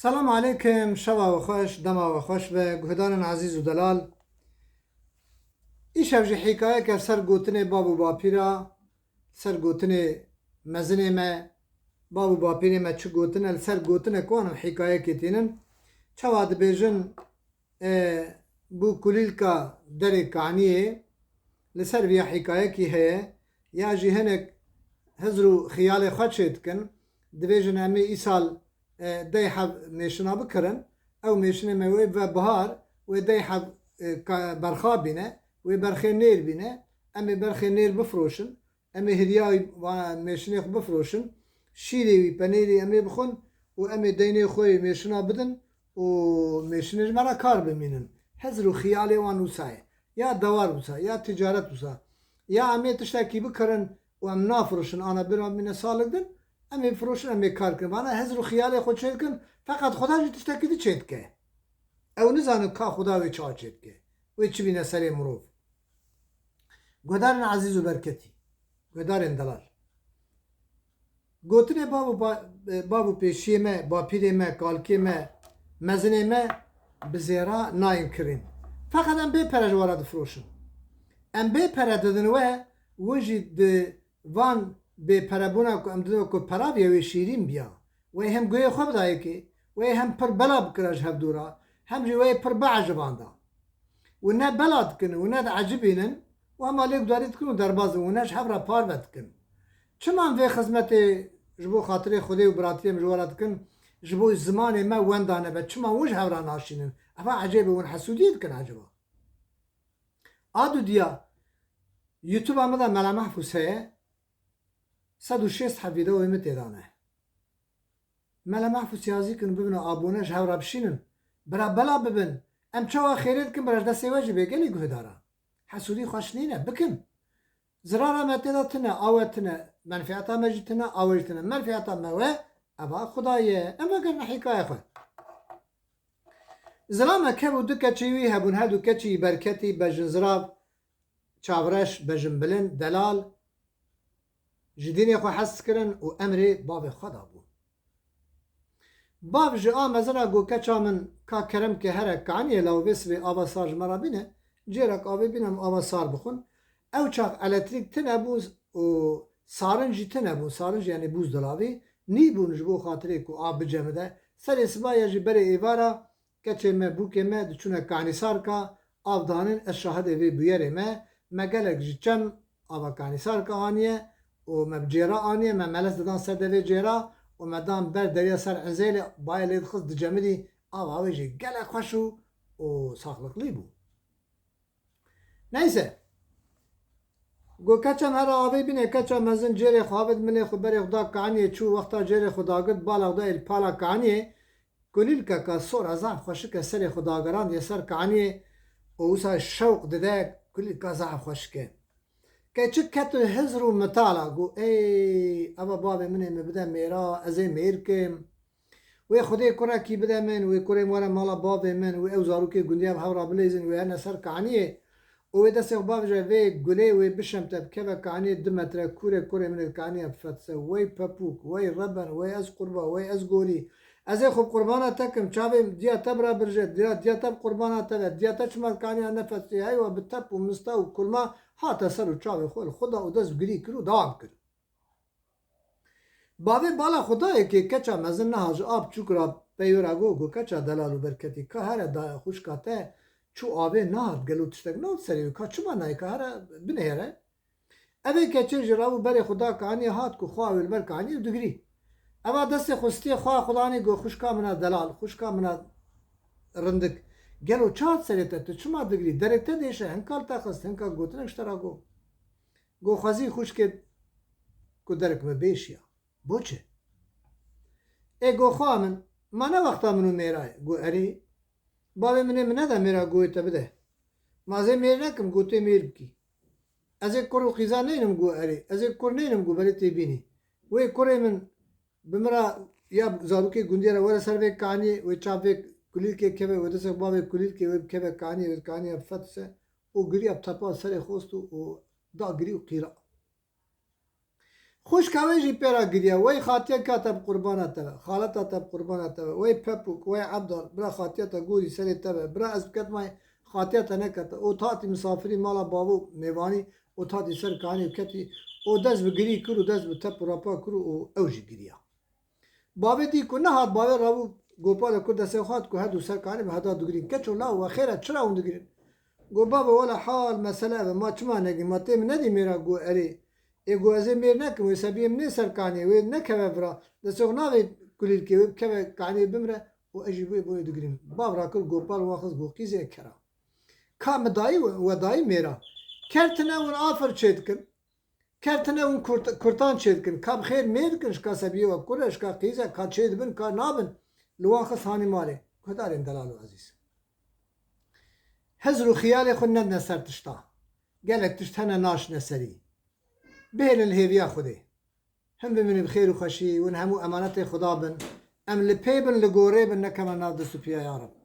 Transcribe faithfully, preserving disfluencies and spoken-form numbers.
Selam aleykim, şeva we xweş, dema we xweş be, guhdarên ezîz û delal. Îşev jî hîkayeke ser gotinê bav û bapîra, ser gotinê mezinê me, bav û bapîrê me çi gotine, li ser gotinek wan em hîkayekê tînin. Çawa dibêjin, e, bû kulîlka derê kaniyê, li ser viya hîkayekî heye, ya jî hinek hizr û xiyalê xwe çê dikin, dibêjin em ê îsal, e, dey heb mêşina bikirin, ew mêşinê me wê ve bihar, wê dey heb, e, ka-, berxa bîne, wê berxê nêr bîne, em ê berxê nêr bifroşin, em ê hirya wa mêşinê xwe bifroşin, şîrê wî, penêrî em ê bixwin û em ê deynê xwe yê mêşina bidin û mêşinê ji me re kar bimînin. Hizr û xiyalê wan wisa ye. Ya dewar wisa, ya ticaret wisa. Ya em ê tiştekî bikirin û em nafirişin, ana bira bimîne salik din, em ê bifroşin, em ê kar kirin. Vana hizr û xiyalê xwe çêdikin, feqet Xuda jî tiştekî di çêdike. Ew nizanin ka Xuda wê çawa çêdike. Wê çi bîne serê mirov. Guhdarên ezîz û berketî. Guhdarên delal. Gotinê bav û ba-, bav û pêşiyê me, bapîrê me, kalkê me, mezinê me bi zêra nayên kirîn. Feqet em bê pere ji we re difiroşin. Em bê pere didin we, win jî di van bêperebûna ku em didin we ku pera biya wê şîrîn biya. Wê hem guhê xwe bida yekê, wê hem pir bela bikira ji hevdû re, hem jî wê pir biecibanda. Û ne bela dikin û ne diecibînin û hema lêkdarî dikin û derbas dibin û ne ji hev re parve dikin. Çima em vê xizmetê ji bo xatirê Xwedê û biratiyê em ji we re dikin, ji bo zimanê me wenda nebe, çima hûn ji hev re naşînin? Eva ecêb e, hûn hesûdiyê dikin ecêba? A dudiya, YouTube-a min de Mela Mehfûz heye, sed û şêst heb vîdeoyê min tê de ne. Mela Mehfûz yazî kin, bibin abone, ji hev re bişînin. Bira bela bibin. Em çawa xêrê dikin, bira ji destê we jî bê, gelî guhdaran. Hesûdî xweş nîne, bikin. Zirara me tê de tune, a we tune, menfiyata me jî tune, a we jî tune. Menfiyata me we, eva Xuda ye. Em vegerine hîkaya xwe. Zilameke bû, du keçî wî hebûn, her du keçî berketî, bejin zirav, çavreş, bejin bilind, delal, ji dînê xwe hez dikirin û emrê bavê xwe dabûn. Bav ji a mezin re got, keça min, ka kerem ke here kaniyê law vê sibê ava sar ji me re bîne, cêrek avê bîne em ava sar bixwin. Ew çax elektrik tune bû û sarin jî tune bûn. Sarin jî, yanî bûzdilavî, nîbûn ji bo xatirê ku av bicemide. Serê sibaye jî berê êvara keçê me, bûkê me diçûne kanîsarka, av danîn, ez şahidê vê bûyerê me. Me gelek ji çem ava kanîsarka aniye û me bi cêra aniye, me melez didan ser devê cêra û me dan ber derya ser Enzeylê, bayê lê dixist dicemidî, ava wê jî gelek xweş û, û saxliqlî bû. Neyse. Got, keça me re avê bîne, keça mezin cêrê xwe avêt, milê xwe berê xwe da kaniyê, çû, wexta cêrê xwe dagirt, bala xwe da êl pala kaniyê, kulîlkeka sor a zaf xweşike serê xwe dagirandiye ser kaniyê û wisa şewq dide, kulîlka zaf xweşike. Keçik ket hizr û mitala, got, ey, eva bavê min ê min bide mêra, ez ê mêr kim. Wê Xwedê kurekî bide min, wê kurê min were mala bavê min, wê ew zarokê gundî ev hev re bileyzin, wê hene ser kaniyê û wê destê xwe bavêje vê gulê, wê bişemte, bikeve kaniyê, du metre kûr e, kurê min ê kaniyê bifetise. Wey pepûk, wey reben, wey ez qurba, wey ez gorî. Ez ê xwe bi qurbana te kim, çavê diya te birabirje, diya, diya te bi qurbana te ve, diya te çima kaniya nefetê, heywa bi tep û mista û kulma hate ser û çavê xwe li xwe da û dest girî kir û dewam kir. Bavê bala xwe dayê kê, keça mezin niha ji av çûk re peyû re got, got, keça delal û berketî, ka here daya xwişka te çû avê, nehat, gelo tiştek nehat serê wê, ka çima nayê, ka here binêre? Evê keçê jî rabû berê xwe da kaniyê, hat ku xwe wê li ber kaniyê û digirî. Eva destê xwe stiyê xwe, xwe danî, got, xwişka min a delal, xwişka min a rindik, gelo çi hat serê te, tu çima digirî? Derek te dêşe, hinka li te xist, hinka gotinek ji te re got. Got, xwezî xwişkê ku derek min bêşiya. Bo çi? Ê, got, xwa min, ma ne wexta min û mêra ye? Got, erê. Bavê min ê min neda mêra, got, ê te bide. Ma ez ê mêr nekim, got, tê mêr bikî. Ez ê kur û qîza neynim, got, erê. Ez ê kur neynim, got, belê tê bînî. Wê kurê min bi min re ya zarokê gundiyê re were ser vê kaniyê, wê çav vê kulîlkê keve, wê destê bavê kulîlkê wê bikeve kaniyê, wê kaniyê bifetise û giriya bi tepa serê xwe û da girî û qîra. Xwişka wê jî pê re giriya. Wey xatiye ka te bi qurbana te be. Xaleta te bi qurbana te be. Wey pepûk, wey ebdal. Bira xatiye te gorî serê te be. Bira ez biketmayê xatiye te nekete. O tatî misafirî mala bavo mêvanî. O tatî ser kanî û ketî. O dest bi girî kir û dest bi tep û rapa kir û ew jî giriya. Bavê dî ku nehat, bavê rabû gopalê ku destê xwe hat ku her du ser kanî bi heda digirîn. Keço law we xêr e, çira hûn digirîn? Go bavê wela hal mesele ev e, ma çima negî, ma tê min nedî mêra go erê. Ê go ez ê mêr nekim, wê sebiyê min ê ser kaniyê, wê nekeve vira. Destê xwe navê kulîlkê, wê bikeve kaniyê bimre û ez jî wê boyê digirîm. Bav rakir gopal wan xist go qîzê kera. Ka min dayî we, we dayî mêra. Ker tine hûn afir çê dikin. Ker tine hûn kurt-, kurtan çê dikin. Ka bi xêr mêr dikin, şka sebiyê we kur e, şka qîz e, ka çê dibin, ka nabin. Li wan xist hanî malê. Guhdarên delal û ezîz. Hizr û xiyalê xwe nedine ser tişta. Gelek tişt hene naşine serî. Bihêlin li hêviya Xwedê. Him bimînin bi xêr û xweşî, hûn hemû emanetê Xuda bin. Em li pê bin, li gorê bin, nekevin nav dest û piya ya Reb.